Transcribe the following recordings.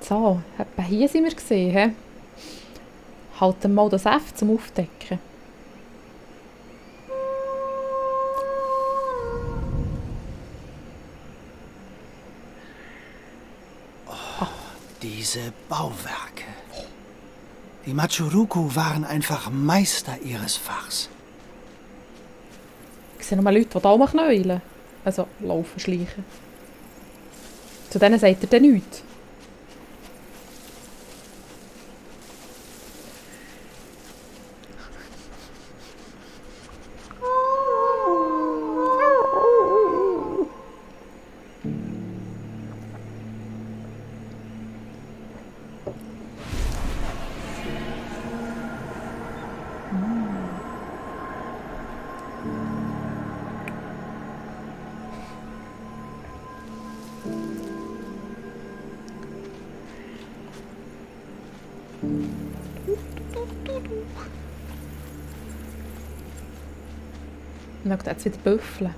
So, etwa hier sind wir gesehen. He? Halten mal das F zum Aufdecken. Diese Bauwerke. Die Machuruku waren einfach Meister ihres Fachs. Ich sehe noch mal Leute, die da rumknäulen. Also laufen, schleichen. Zu denen sagt er dann nichts. Und dann jetzt wieder büffeln.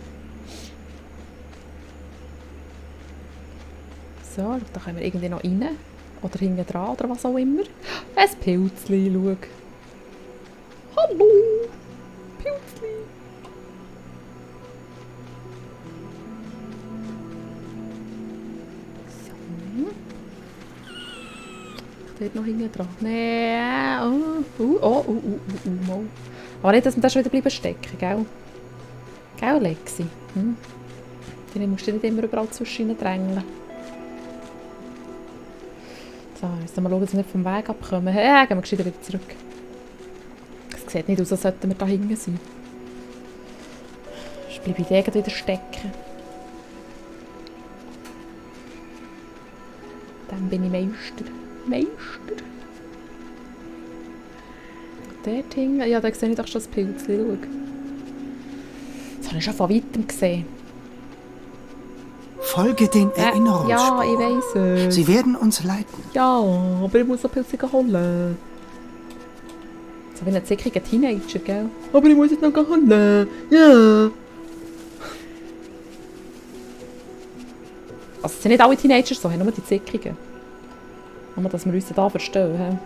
So, da können wir irgendwie noch rein. Oder hinten dran oder was auch immer. Ein Pilzli, schau. Hallo! Pilzli! So. Dort noch hinten dran. Nee, mal. Aber nicht, dass wir da schon wieder bleiben stecken, gell? Gell, Lexi? Dann musst du nicht immer überall zwischen drängeln. So, jetzt mal schauen, dass wir nicht vom Weg abkommen. Ja, gehen wir gescheiter wieder zurück. Es sieht nicht aus, als sollten wir da hinten sein. Ich bleibe in der wieder stecken. Dann bin ich Meister. Meister. Dort hinten, ja, da sehe ich doch schon das Pilzchen. Schau. Das habe ich schon von weitem gesehen. Folge den Erinnerungsspuren. Ja, ich weiss es. Sie werden uns leiten. Ja, aber ich muss noch Pilze holen. So wie ein zickiger Teenager, gell? Aber ich muss jetzt noch holen. Ja. Also es sind nicht alle Teenager so, nur die zickigen. Nur, dass wir uns da verstehen.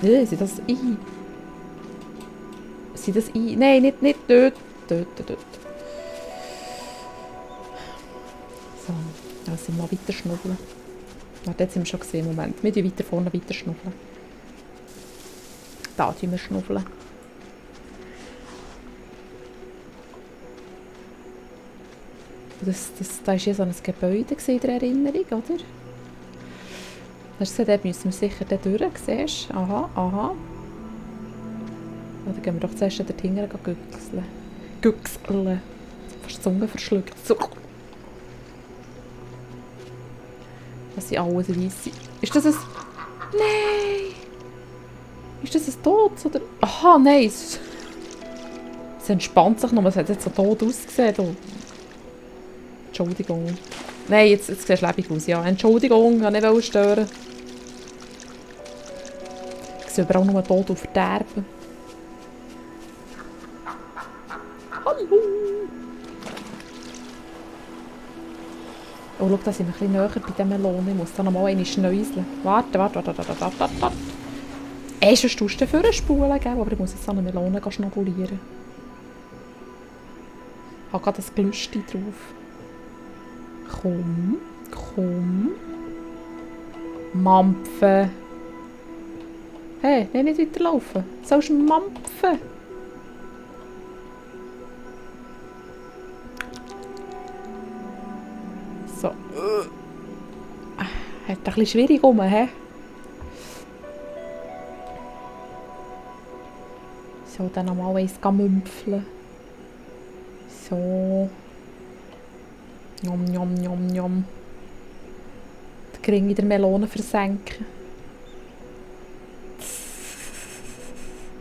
Ja, sind das I? Sind das I? Nein, nicht dort. Dort. So, lass ihn mal weiter schnubbeln. Warte, jetzt sind wir schon gesehen. Moment, wir weiter vorne weiter schnubbeln. Da tun wir schnubbeln. Da war ja so ein Gebäude in der Erinnerung, oder? Hast du gesehen, dort müssen wir sicher durch, siehst du? Aha. Dann gehen wir doch zuerst dort hinten güchseln. Güchseln. Fast die Zunge verschluckt. So. Das sind alles weisse. Ist das ein... Nein! Ist das ein Todes? Oder... Aha, nein! Es entspannt sich noch. Es hat jetzt so tot ausgesehen. Da. Entschuldigung. Nein, jetzt sieht es lebendig aus. Ja, Entschuldigung, ich wollte nicht stören. Ich sehe überall nur Tod und Verderben. Hallo! Oh, schau, da sind wir ein bisschen näher bei der Melone. Ich muss da noch mal eine schnäuseln. Warte. Sonst tust du vorne spulen, gell? Aber ich muss jetzt an eine Melone schnabulieren. Ich habe gerade das Gelüste drauf. Komm. Mampfen. Hey, nicht weiterlaufen. Du sollst mampfen. So. Hat ein bisschen schwierig rum, hä? So, dann nochmal eins mümpfeln. So. Njom. Den Ring in der Melone versenken.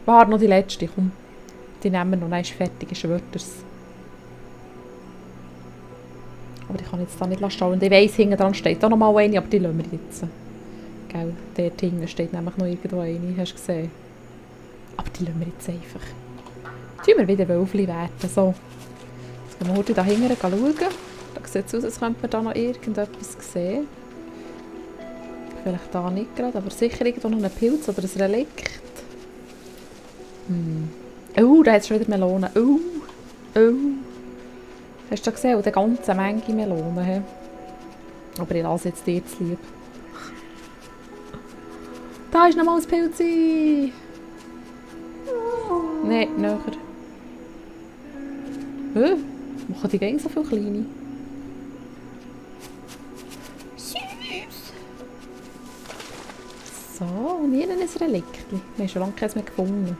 Warte, noch die letzte, komm. Die nehmen wir noch, dann ist fertig, ist Wörters. Aber ich kann jetzt da nicht schauen. Und ich weiss, hinten dran steht auch noch mal eine, aber die lassen wir jetzt. Gell, dort hinten steht nämlich noch irgendwo eine, hast du gesehen? Aber die lassen wir jetzt einfach. Tun wir wieder Wölfli werden. So. Jetzt gehen wir heute da hinten schauen. Da sieht es aus, als könnte man da noch irgendetwas sehen. Vielleicht da nicht gerade, aber sicher irgendwo noch ein Pilz oder ein Relikt. Oh, da hat es schon wieder Melonen. Oh. Hast du gesehen? Eine ganze Menge Melonen. He? Aber ich lasse jetzt dir zu lieb. Da ist nochmal ein Pilz. Nein, näher. Machen die gegen so viele kleine? Süß! So, und hier ein Reliktchen. Wir haben schon lange keins mehr gefunden.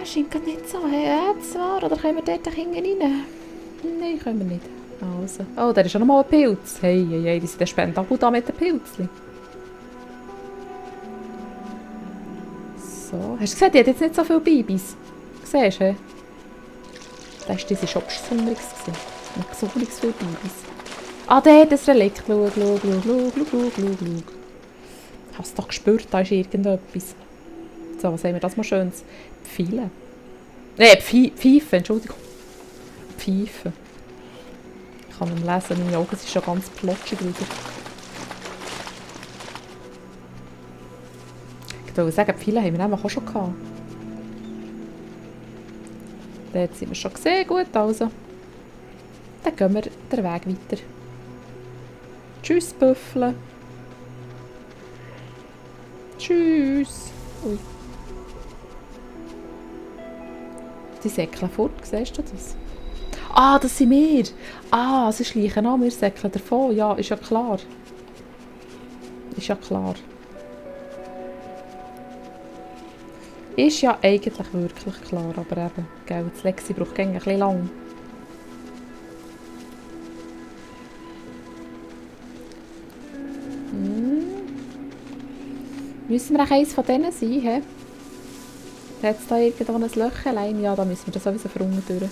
Scheint gerade nicht so. Zwar, oder können wir dort hinten rein? Nein, können wir nicht. Also. Oh, da ist schon nochmal ein Pilz. Hey, die sind spendabel da mit den Pilzchen. So. Hast du gesehen, die hat jetzt nicht so viele Babys. Siehst du? Das war schon besonders. Nicht besonders viele Babys. Ah, da hat das Relikt. Schau. Ich habe es doch gespürt, da ist irgendetwas. So, was haben wir das mal Schönes? Pfeile. Pfeife, Entschuldigung. Pfeife. Ich kann nicht lesen, meine Augen sind schon ganz plotschig wieder. Ich wollte sagen, Pfeile haben wir nämlich auch schon gehabt. Dort sind wir schon gesehen, gut, also. Dann gehen wir den Weg weiter. Tschüss, Büffel. Tschüss. Ui. Die säckeln fort, siehst du das? Ah, das sind wir! Ah, sie schleichen an, wir säckeln davon. Ja, ist ja klar. Ist ja klar. Ist ja eigentlich wirklich klar, aber eben, gell, das Lexi braucht ein bisschen lang. Müssen wir auch eines von denen sein, hä? Hat es da irgendwo ein Löchlein? Ja, da müssen wir das sowieso verunten durch.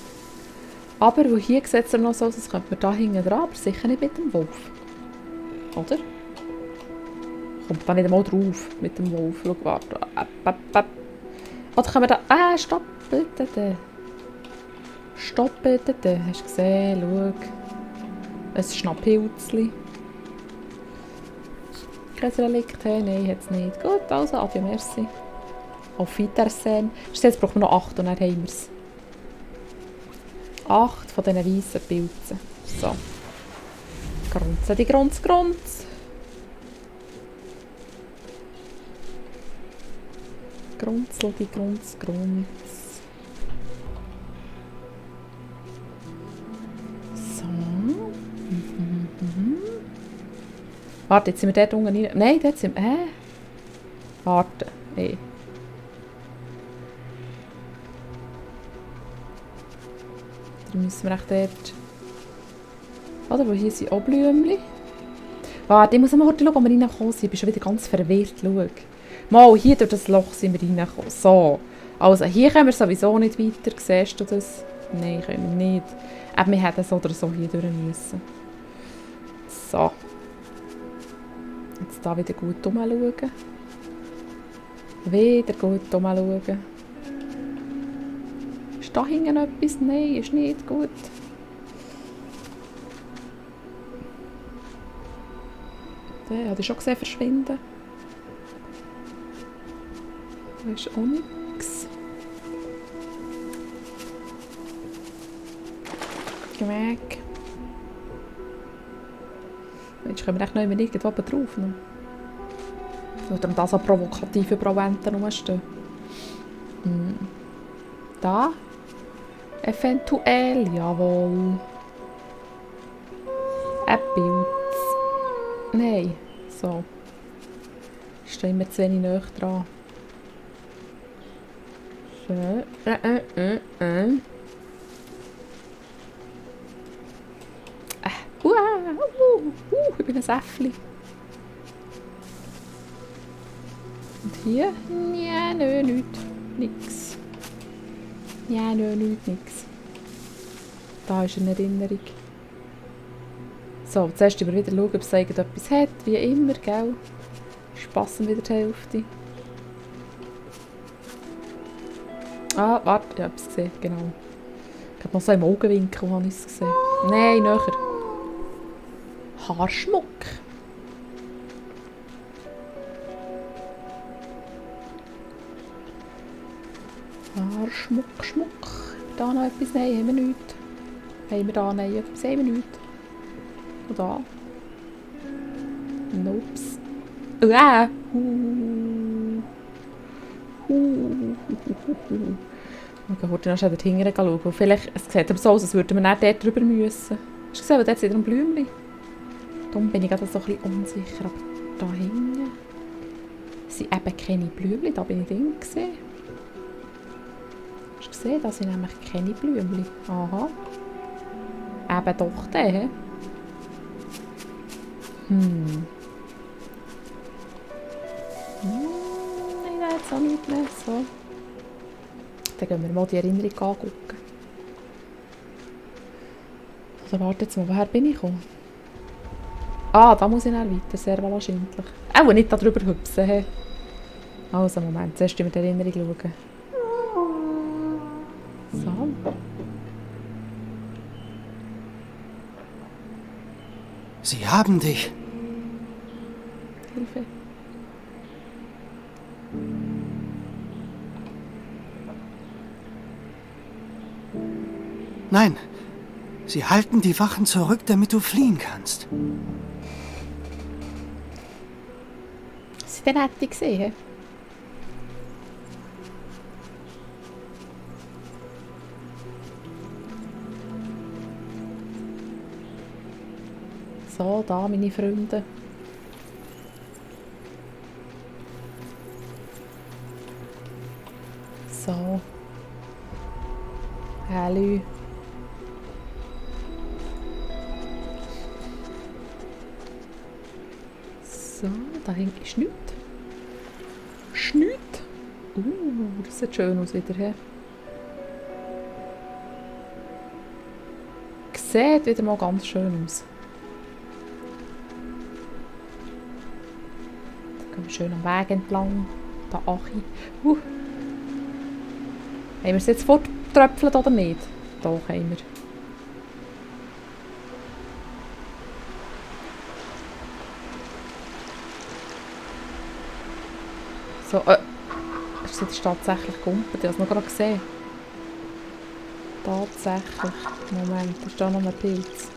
Aber wo hier sieht es noch so aus, als könnte man da hinten dran, aber sicher nicht mit dem Wolf. Oder? Kommt da nicht einmal drauf mit dem Wolf. Schau, warte. Oder können wir da... stopp bitte. Stopp bitte. Hast du gesehen? Schau. Ein Schnapphilzli. Kein Relikt? Nein, hat es nicht. Gut, also, adieu, merci. Auf Wiedersehen. Jetzt brauchen wir noch 8 und dann haben wir es. 8 von diesen weißen Pilzen. So. Grunze, die Grunz. Grunzel, die Grunz. So. Warte, jetzt sind wir dort unten rein. Nein, dort sind wir... Warte. Hey. Dann müssen wir echt dort... Oder, wo hier sind auch Blümchen. Warte, ich muss mal schauen, wo wir reingekommen sind. Ich bin schon wieder ganz verwirrt. Schau. Mal, hier durch das Loch sind wir reingekommen. So. Also, hier können wir sowieso nicht weiter. Siehst du das? Nein, können wir nicht. Aber wir hätten so oder so hier durch müssen. So. Jetzt hier wieder gut umschauen. Wieder gut umschauen. Ist da hinten etwas? Nein, ist nicht gut. Den habe ich schon gesehen verschwinden. Da ist auch nichts. Weg. Jetzt können wir echt noch immer irgendwo drauf. Oder da so provokative Proventen rumstehen. Da? Eventuell, jawohl. Ein Pilz. Nein, so. Stehen wir zu wenig näher dran. So. Ich bin ein Säffli. Und hier? Ja, nö, nichts. Nix. Ja, nö, nichts. Da ist eine Erinnerung. So, zuerst wieder schauen, ob es irgendetwas hat. Wie immer, gell? Spassen wieder die Hälfte. Ah, warte, ich habe es gesehen, genau. Ich habe noch so im Augenwinkel habe ich es gesehen. Nein, näher. Haarschmuck. Haarschmuck, Schmuck. Da noch etwas? Nein, haben wir nichts. Haben wir da? Nein, etwas haben wir nichts. Und da? Nops. Ich wollte noch schnell dort hinten schauen. Vielleicht, es sieht aber so aus, als würden wir nicht dort drüber müssen. Hast du gesehen, dort ist wieder ein Blümchen. Darum bin ich gerade so ein bisschen unsicher. Aber da hinten sind eben keine Blümchen. Da bin ich drin gesehen. Hast du gesehen, da sind nämlich keine Blümchen. Aha. Eben doch der. Nein, jetzt auch nicht mehr. So. Dann gehen wir mal die Erinnerung angucken. Oder warte jetzt mal, woher bin ich gekommen? Ah, da muss ich dann weiter, sehr wahrscheinlich. Auch nicht da drüber hüpfen. Hey. Also, Moment, zuerst mit der Erinnerung schauen. So. Sie haben dich. Hilfe. Nein, sie halten die Wachen zurück, damit du fliehen kannst. Sie den hätte ich gesehen. So, da meine Freunde. So. Hallo. So, da hinten ist nichts. Nichts. Das sieht schön aus wieder. He? Sieht wieder mal ganz schön aus. Da gehen wir schön am Weg entlang. Da Achi. Haben wir es jetzt forttröpfelt oder nicht? Doch, haben wir. So, ist jetzt tatsächlich gehumpelt? Ich habe es noch gerade gesehen. Tatsächlich. Moment, ist da noch ein Pilz?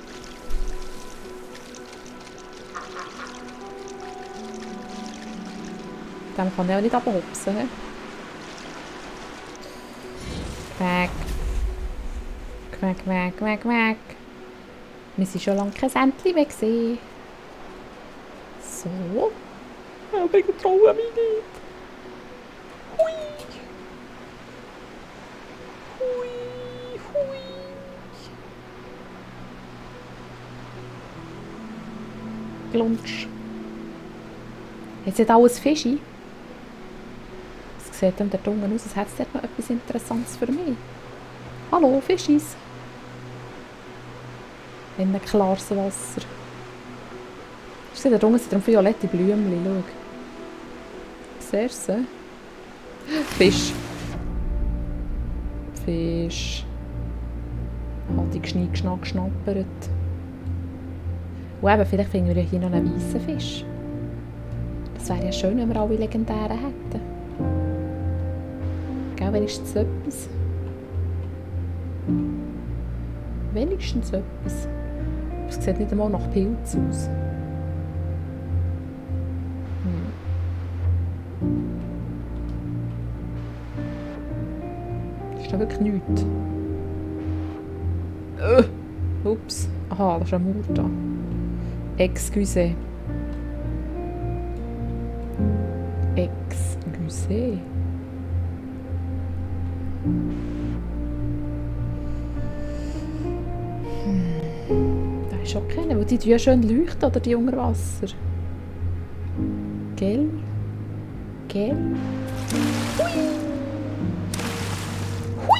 Den kann ich auch nicht abhopsen. Quack. Quack, quack, quack, quack. Wir sind schon lange kein Sändchen mehr gesehen. So. Ja, ich traue mich nicht. Hui. Hui, hui. Glunsch. Jetzt sind alles Fische. Es sieht dann dort unten aus, als hätte es dort noch etwas Interessantes für mich. Hallo, Fischis. In einem klares Wasser. Ist dort unten sind violette Blümchen, schau. Siehst du sie? Fisch. Fisch. Hat die geschnappert. Und eben, vielleicht finden wir hier noch einen weißen Fisch. Es wäre ja schön, wenn wir alle legendären hätten. Gell, wenigstens etwas. Wenigstens etwas. Es sieht nicht einmal nach Pilz aus. Das ist da wirklich nichts. Ups. Aha, das ist ein Murta. Excusez. Excusez. Da ist auch keiner, weil die ja schön leuchten, oder die unter Wasser. Gell? Gell? Hui! Hui!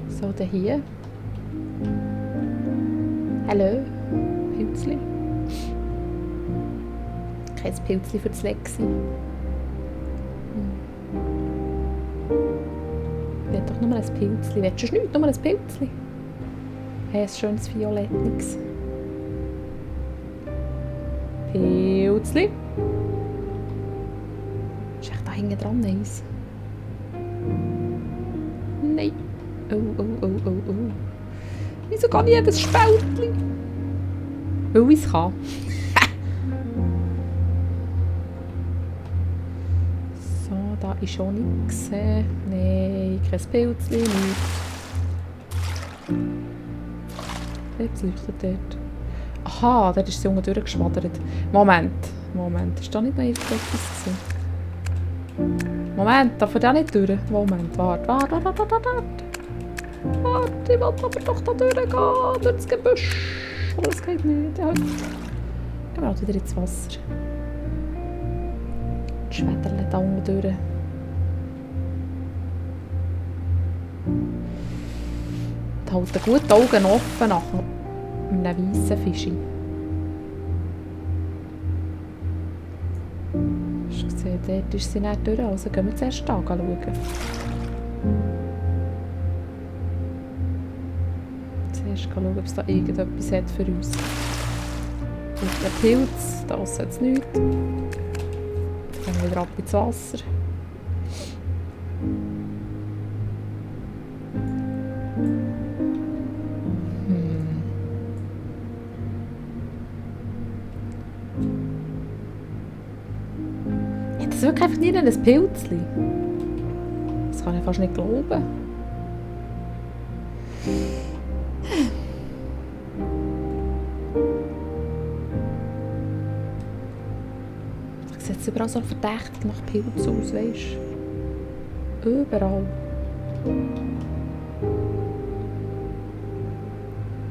So, der hier. Hallo, Pilzli. Kein Pilzli für das Lexi. Ich will doch nur ein Pilzli. Willst du nichts? Nur ein Pilzli? Hey, ein schönes Violettniges. Pilzli. Ist echt da hinten dran eins? Nein. Oh, oh, oh, oh, oh. Wieso kann ich jedes Spältli? Weil ich es kann. So, da ist schon nichts. Nein, kein Pilzli, nichts. Jetzt leuchtet dort. Aha, dort ist sie unten durchgeschwaddert. Moment. Ist da nicht noch irgendetwas gewesen? Moment, darf ich da nicht durch? Moment, warte. Warte, ich will aber doch da durchgehen, durch das Gebüsch. Aber das geht nicht. Ja, gehen wir halt wieder ins Wasser. Die Schwäderle da unten durch. Da halten gut die Augen offen nach einem weißen Fischi. Hast du gesehen, dort ist sie nicht durch, also gehen wir zuerst da schauen. Zuerst schauen, ob es da irgendetwas hat für uns. Und ein Pilz, da ist jetzt nichts. Jetzt gehen wir wieder ab ins Wasser. Das ist wirklich einfach nie ein Pilzli. Das kann ich fast nicht glauben. Ich sehe jetzt überall so verdächtig nach Pilz aus, weisst du? Überall.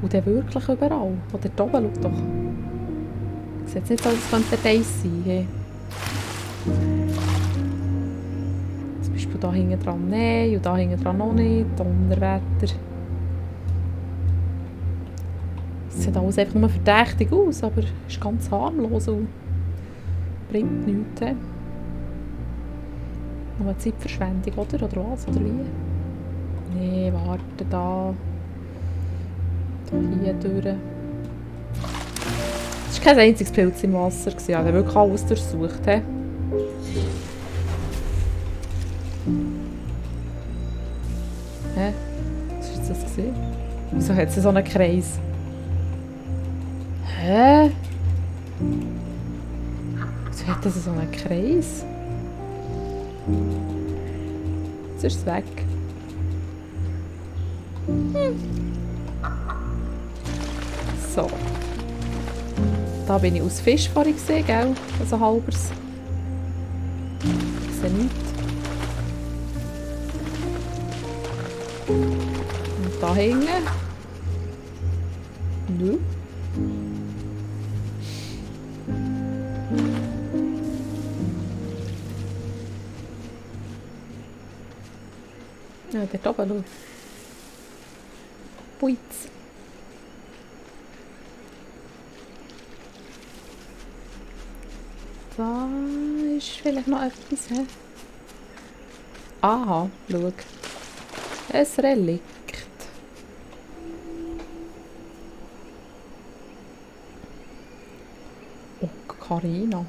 Und dann wirklich überall. Oder dort oben, schau doch. Ich sehe jetzt nicht so, als könnte das sein. Hey. Zum Beispiel da hinten dran nein und da hinten dran noch nicht. Donnerwetter. Es sieht alles einfach nur verdächtig aus, aber es ist ganz harmlos und bringt nichts. He? Nur eine Zeitverschwendung, oder? Oder was? Oder wie? Nee, warte, da. Da hier durch. Es war kein einziges Pilz im Wasser. Ich habe wirklich alles durchsucht. He? Hä? Was war das? Wieso hat sie so einen Kreis? Hä? Wieso hat das so einen Kreis? Jetzt ist es weg. So. Da bin ich aus Fisch vorhin gesehen, gell? Also halbers. Ich sehe nichts. Und da hinten. Nö. Ja, dort oben, schau. Puiz. Da ist vielleicht noch etwas. He? Aha, schau. Ein Relikt. Ocarina.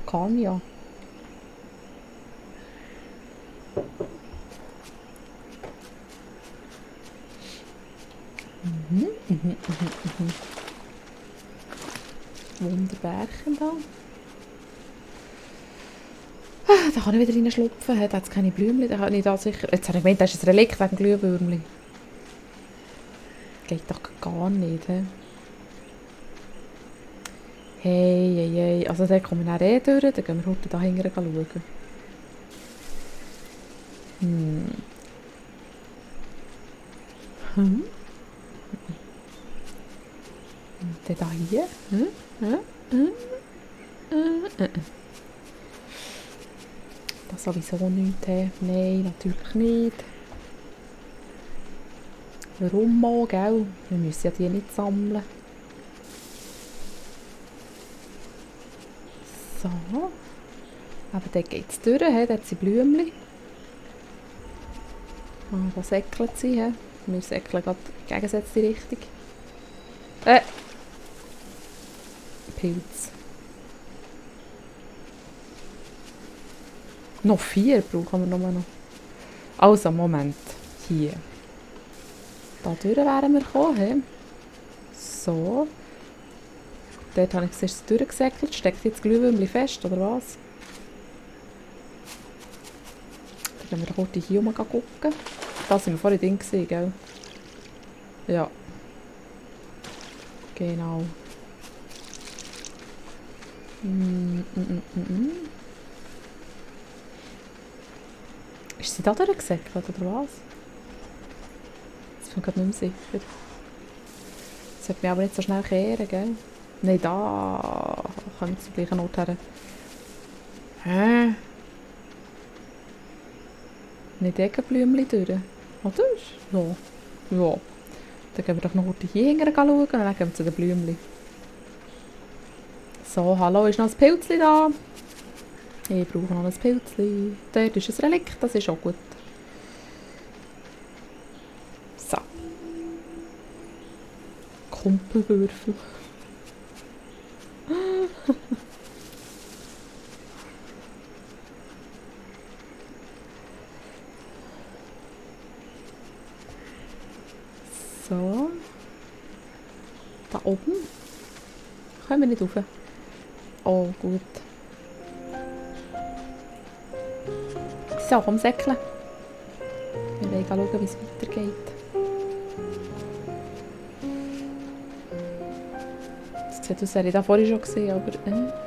Ocarina. Wunderbärchen da. Da kann ich wieder reinschlupfen. Da hat es keine Blümchen. Da kann ich da sicher... Jetzt habe ich gemeint, das ist ein Relikt wegen Glühwürmchen. Geht doch gar nicht. Hey. Also da kommen wir dann durch. Dann gehen wir heute da hinten schauen. Und dann da hier. Das sowieso nicht. Nein, natürlich nicht. Warum mal, gell? Wir müssen ja die nicht sammeln. So. Aber dann geht es durch, da hat sie Blümchen. Ah, da säckelt sie. Wir säckeln gerade in die gegengesetzte Richtung. Pilz. Noch 4 brauchen wir nur noch. Also, Moment. Hier. Da durch wären wir gekommen. He? So. Dort habe ich gesehen, es durchgesäckelt. Steckt jetzt Glühwürmchen fest, oder was? Dann gehen wir kurz hier oben gucken. Da waren wir vorhin drin, gell? Ja. Genau. Ist sie da durchgesäckelt, oder was? Das bin ich gerade nicht mehr sicher. Das sollte mich aber nicht so schnell kehren, gell? Nein, da kommen wir zum gleichen Ort her. Hä? Nicht Egenblümchen durch? Oder? Ja. Ja. Dann gehen wir doch noch hier hinten schauen und dann gehen wir zu den Blümchen. So, hallo, ist noch ein Pilzchen da? Ich brauche noch ein Pilzchen. Dort ist ein Relikt, das ist auch gut. So. Kumpelwürfel. So. Da oben. Können wir nicht rauf. Oh, gut. So, komm, säckeln. Wir wollen schauen, wie es weitergeht. Das sieht aus, als hätte ich da vorhin schon gesehen, aber...